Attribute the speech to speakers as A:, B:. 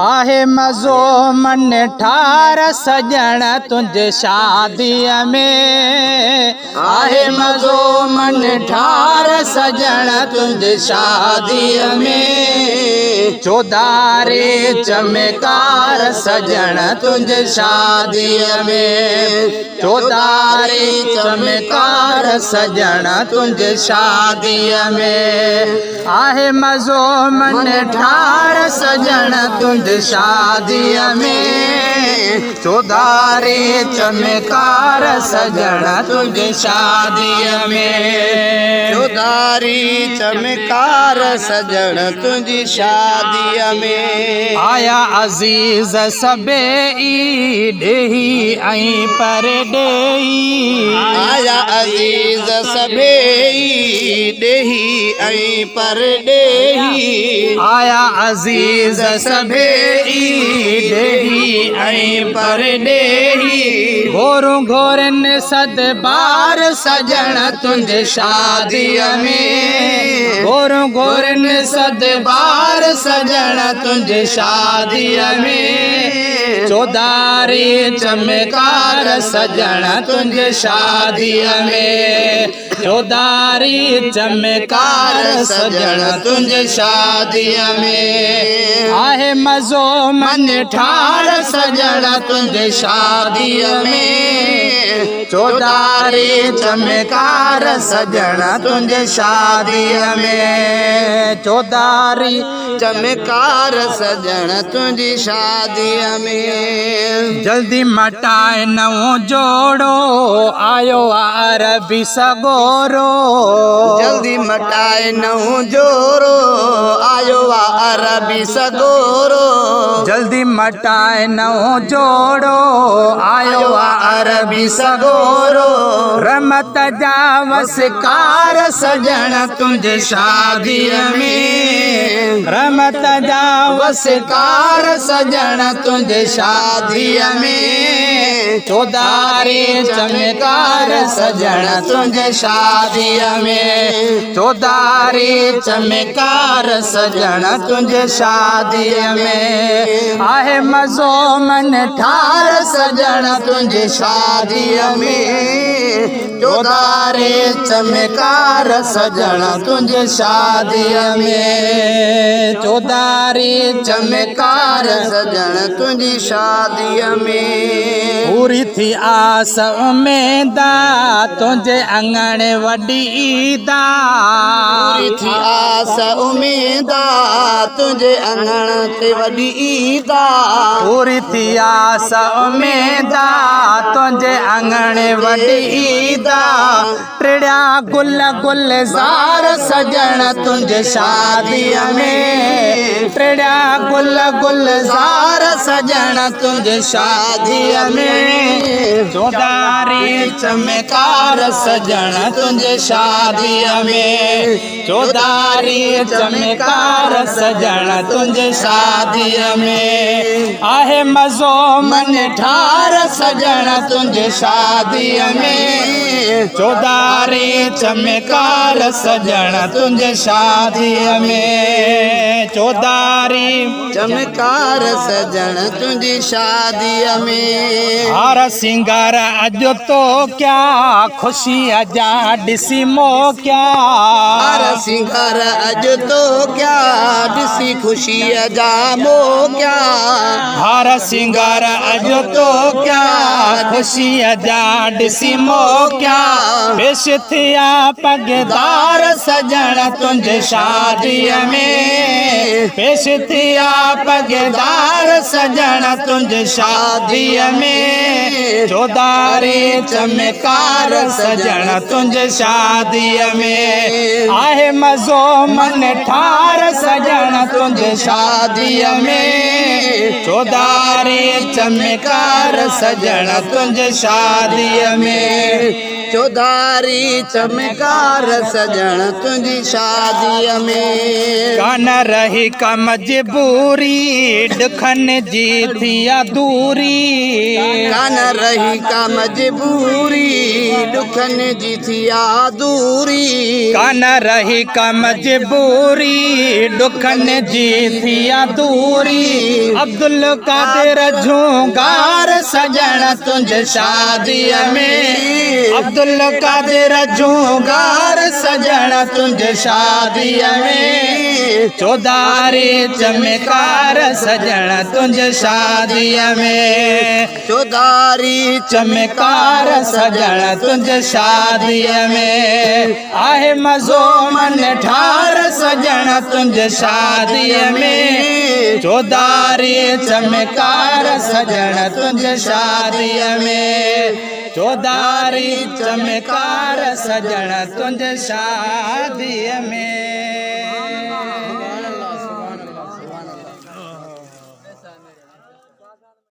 A: آهي مزو من ٺار سڄڻ تنهنجي شاديء ۾. آهي مزو من ٺار سڄڻ تنهنجي شاديء ۾. چوڌاري چمڪار سڄڻ تنهنجي شاديء ۾. چوڌاري چمڪار سڄڻ تنهنجي شاديء ۾. آهي مزو من ٺار سڄڻ تنهنجي شاديء ۾. چوڌاري چمڪار سڄڻ تنهنجي شاديء ۾.
B: چوڌاري چمڪار سڄڻ تنهنجي شاديء ۾.
A: آيا عزيز سڀيئي ڏيهي ۽ پرڏيهي.
B: آيا عزيز سڀيئي ڏيهي ۽ پرڏيهي.
A: آيا عزيز سڀيئي ڏيهي ۽ پرڏيهي. گهورون گهورين صد بار سڄڻ تنهنجي شاديء ۾. گهورون گهورين صد بار سڄڻ تنهنجي شاديء ۾. چوڌاري چمڪار سڄڻ تنهنجي شاديء ۾. چوڌاري چمڪار سڄڻ تنهنجي شاديء ۾. آهي مزو من ٺار سڄڻ تنهنجي شاديء ۾. چوڌاري چمڪار سڄڻ تنهنجي شاديء ۾. چوڌاري
B: چمڪار سڄڻ تنهنجي شاديء ۾.
A: جلدي مٽائي نئون جوڙو، آيو آ عربي سڳورو.
B: جلدي مٽائي نئون جوڙو، آيو آ عربي سڳورو.
A: جلدي مٽائي نئون جوڙو، آيو آ عربي سڳورو. رحمت جا وسڪار سڄڻ تنهنجي شاديء ۾. رحمت جا وسڪار سڄڻ تنهنجي شاديء ۾. چوڌاري چمڪار سڄڻ تنهنجي شاديء ۾. چوڌاري چمڪار سڄڻ تنهنجي شاديء ۾. آهي مزو من ٺار سڄڻ تنهنجي شاديء ۾. چوڌاري چمڪار سڄڻ تنهنجي شاديء ۾. چوڌاري چمڪار
B: سڄڻ تنهنجي شاديء ۾.
A: پوري ٿي آس اميدا، تنهنجي اڱڻ وڏي عيدا.
B: پوري ٿي آس اميدا، تنهنجي اڱڻ تي وڏي عيدا.
A: پوري ٿي آس اميدا، تنهنجي اڱڻ وڏي عيدا. ٽڙيا گل گلزار سڄڻ تنهنجي شاديء ۾. ٽڙيا گل گلزار سڄڻ تنهنجي شاديء ۾. چوڌاري چمڪار سڄڻ تنهنجي شاديء ۾. چوڌاري چمڪار سڄڻ تنهنجي شاديء ۾. آهي مزو من ٺار سڄڻ تنهنجي شاديء ۾. چوڌاري چمڪار سڄڻ تنهنجي شاديء ۾. چوڌاري
B: چمڪار سڄڻ تنهنجي شاديء ۾.
A: هار سينگار اڄ تو ڪيا، خوشيء جا ڏسي موقعا.
B: هار سينگار اڄ تو ڪيا، ڏسي خوشيء جا موقعا.
A: هار سينگار اڄ تو ڪيا، خوشيء جا ڏسي موقعا. پيش ٿيا پڳدار سڄڻ تنهنجي شاديء ۾. پيش ٿيا پڳدار سڄڻ تنهنجي شاديء ۾. چوڌاري چمڪار سڄڻ تنهنجي شاديء ۾. آهي مزو من ٺار سڄڻ تنهنجي شاديء ۾. چوڌاري چمڪار سڄڻ تنهنجي شاديء ۾.
B: چوڌاري چمڪار سڄڻ تنهنجي شاديء ۾.
A: ڪانه رهي ڪا مجبوري، ڏکن جي ٿي آ دوري.
B: ڪانه رهي ڪا مجبوري، ڏکن جي ٿي آ دوري.
A: ڪانه رهي ڪا مجبوري، ڏکن جي ٿي آ دوري. عبدالقادر جهونگار سڄڻ تنهنجي شاديء ۾. عبدالقادر جهونگار سڄڻ تنهنجي شاديء ۾. چوڌاري چمڪار سڄڻ تنهنجي شاديء ۾.
B: چوڌاري
A: چمڪار سڄڻ تنهنجي شاديء ۾. آهي مزو من ٺار سڄڻ تنهنجي شاديء ۾. چوڌاري چمڪار سڄڻ تنهنجي شاديء ۾. چوڌاري چمڪار سڄڻ تنهنجي شاديء ۾.